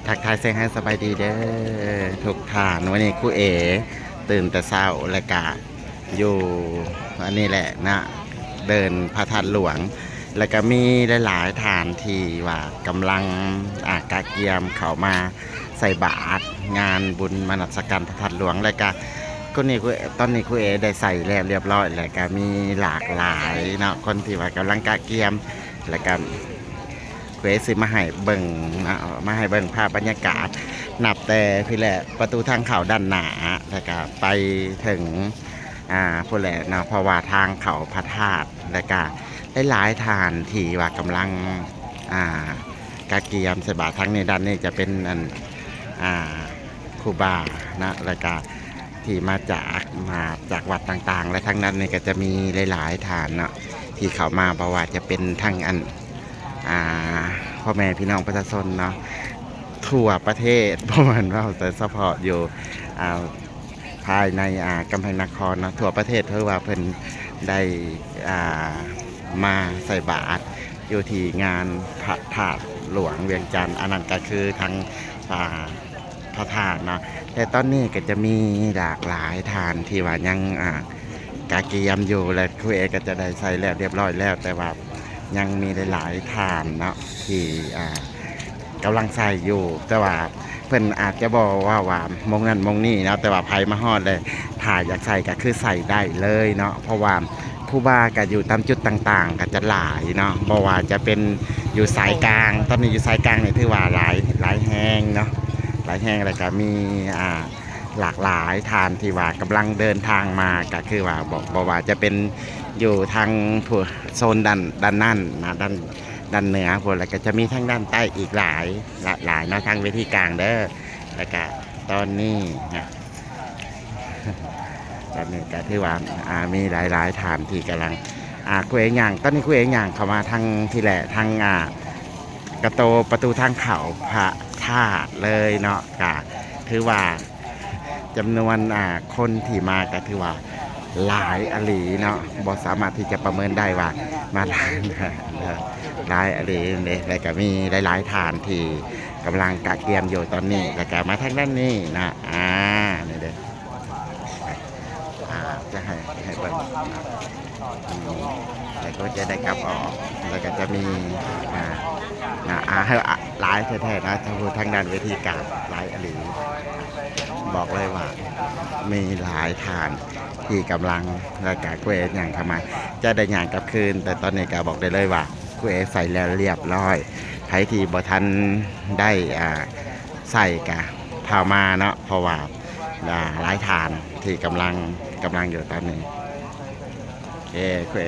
ທັກທາຍເຊໄຮສະບາຍດີເດີທຸກທ່ານ. ມື້ນີ້ຄູເອຕື່ນແຕ່ເຊົ້າ ແລ້ວກະຢູ່ອັນນີ້ແຫຼະນະ ເດີນພະທາດຫຼວງ ແລ້ວກະມີຫຼາຍໆທ່ານທີ່ວ່າກຳລັງ ອາ ກະກຽມເຂົ້າມາໃສ່ບາດງານບຸນມະນັດສະການພະທາດຫຼວງ ແລ້ວກະຄົນນີ້ ຕອນນີ້ຄູເອໄດ້ໃສ່ແລ້ວລຽບຮ້ອຍ ແລ້ວກະມີຫຼາກຫຼາຍເນາະ ຄົນທີ່ວ່າກຳລັງກະກຽມ ແລ້ວກະ ເວຊິມາໃຫ້ເບິ່ງເນາະ ມາໃຫ້ເບິ່ງພາບບັນຍາກາດ ນັບແຕ່ພີ້ແຫຼະ ປະຕູທາງເຂົ້າດ້ານໜ້າ ແລ້ວກະໄປເຖິງ ອ່າ ພຸ້ນແຫຼະເນາະ ເພາະວ່າທາງເຂົ້າພະທາດ ແລ້ວກະຫຼາຍໆທ່ານທີ່ວ່າກຳລັງ ອ່າ ກະກຽມໃສ່ບາດ. ທາງນີ້ ດ້ານນີ້ຈະເປັນອັນ ອ່າ ຄູບາເນາະ ແລ້ວກະ ທີ່ມາຈາກ ມາຈາກວັດຕ່າງໆ ແລະ ທາງນັ້ນນີ້ກໍຈະມີຫຼາຍໆທ່ານເນາະ ທີ່ເຂົ້າມາ ບໍ່ວ່າຈະເປັນທັງອັນ ອ່າ ພໍ່ແມ່ພີ່ນ້ອງປະຊາຊົນເນາະ ທົ່ວປະເທດ ບໍ່ແມ່ນເວົ້າແຕ່ສະເພາະຢູ່ ອ່າ ພາຍໃນ ອ່າ ກຳແພງນະຄອນເນາະ ທົ່ວປະເທດ ເພາະວ່າເພິ່ນໄດ້ ອ່າ ມາໃສ່ບາດຢູ່ທີ່ງານພະທາດຫຼວງວຽງຈັນ ອັນນັ້ນກໍຄືທາງ ອ່າ ພະທາດເນາະ ແຕ່ຕອນນີ້ກໍຈະມີຫຼາກຫຼາຍທ່ານທີ່ວ່າຍັງ ອ່າ ກະກຽມຢູ່ ແລະ ຄູເອກໍຈະໄດ້ໃສ່ແລ້ວລຽບຮ້ອຍແລ້ວ ແຕ່ວ່າຍັງມີຫຼາຍໆທ່ານເນາະ ທີ່ ອ່າ ກຳລັງໃສ່ຢູ່ ແຕ່ວ່າເພິ່ນອາດຈະບໍ່ເວົ້າວ່າໂມງນັ້ນໂມງນີ້ເນາະ ແຕ່ວ່າໃຜມາຮອດແລ້ວ ຖ້າຢາກໃສ່ກໍຄືໃສ່ໄດ້ເລີຍເນາະ ເພາະວ່າ ຄູບາກໍຢູ່ຕາມຈຸດຕ່າງໆກໍຈະຫຼາຍເນາະ ບໍ່ວ່າຈະເປັນຢູ່ສາຍກາງ ຕອນນີ້ຢູ່ສາຍກາງນີ້ຖືວ່າຫຼາຍ ຫຼາຍແຫ່ງເນາະ ຫຼາຍແຫ່ງ ແລ້ວກໍມີ ອ່າ ຫຼາກຫຼາຍທ່ານທີ່ວ່າກຳລັງເດີນທາງມາ ກໍຄືວ່າບໍ່ ບໍ່ວ່າຈະເປັນຢູ່ທາງຜູ້ ໂຊນດ້ານ ດ້ານນັ້ນນະ ດ້ານ ດ້ານເໜືອພຸ້ນ ແລ້ວກໍຈະມີທາງດ້ານໃຕ້ອີກຫຼາຍ ຫຼາຍເນາະ ທາງເວທີກາງເດີ ແລ້ວກໍຕອນນີ້ນະ ຕອນນີ້ກໍຖືວ່າ ອ່າ ມີຫຼາຍໆທ່ານທີ່ກຳລັງ ອ່າ ຄູເອຍ່າງ ຕອນນີ້ຄູເອຍ່າງເຂົ້າມາທາງພີ້ແຫຼະ ທາງ ອ່າ ກະໂຕ ປະຕູທາງເຂົ້າພະທາດເລີຍເນາະ ກະຖືວ່າຈຳນວນ ອ່າ ຄົນທີ່ມາກະຖືວ່າຫຼາຍອີ່ຫຼີເນາະ ບໍ່ສາມາດທີ່ຈະປະເມີນໄດ້ວ່າມາຫຼາຍ ຫຼາຍອີ່ຫຼີເດ້ ແລ້ວກະມີຫຼາຍໆທ່ານທີ່ກຳລັງກະກຽມຢູ່ຕອນນີ້ ແລ້ວກະມາທາງດ້ານນີ້ເນາະ ອ່າ ນີ້ເດ້ ອ່າ ຈະໃຫ້ ໃຫ້ເບິ່ງ ແລ້ວກໍຈະໄດ້ກັບອອກ ແລ້ວກໍຈະມີ ອ່າ ນະ ອ່າ ໃຫ້ ອ່າ ຫຼາຍແທ້ໆນະ ທາງ ທາງດ້ານເວທີກາງຫຼາຍອີ່ຫຼີ ບອກເລີຍວ່າມີຫຼາຍທ່ານທີ່ກຳລັງ ແລ້ວກໍຄູເອຍ່າງເຂົ້າມາ ຈະໄດ້ຍ່າງກັບຄືນ ແຕ່ຕອນນີ້ກໍບອກໄດ້ເລີຍວ່າຄູເອໃສ່ແລ້ວລຽບຮ້ອຍ ໃຜທີ່ບໍ່ທັນໄດ້ ອ່າ ໃສ່ກະພາວມາເນາະ ເພາະວ່າ ອ່າ ຫຼາຍທ່ານທີ່ກຳລັງ ກຳລັງຢູ່ຕອນນີ້ ເອີ ເອີ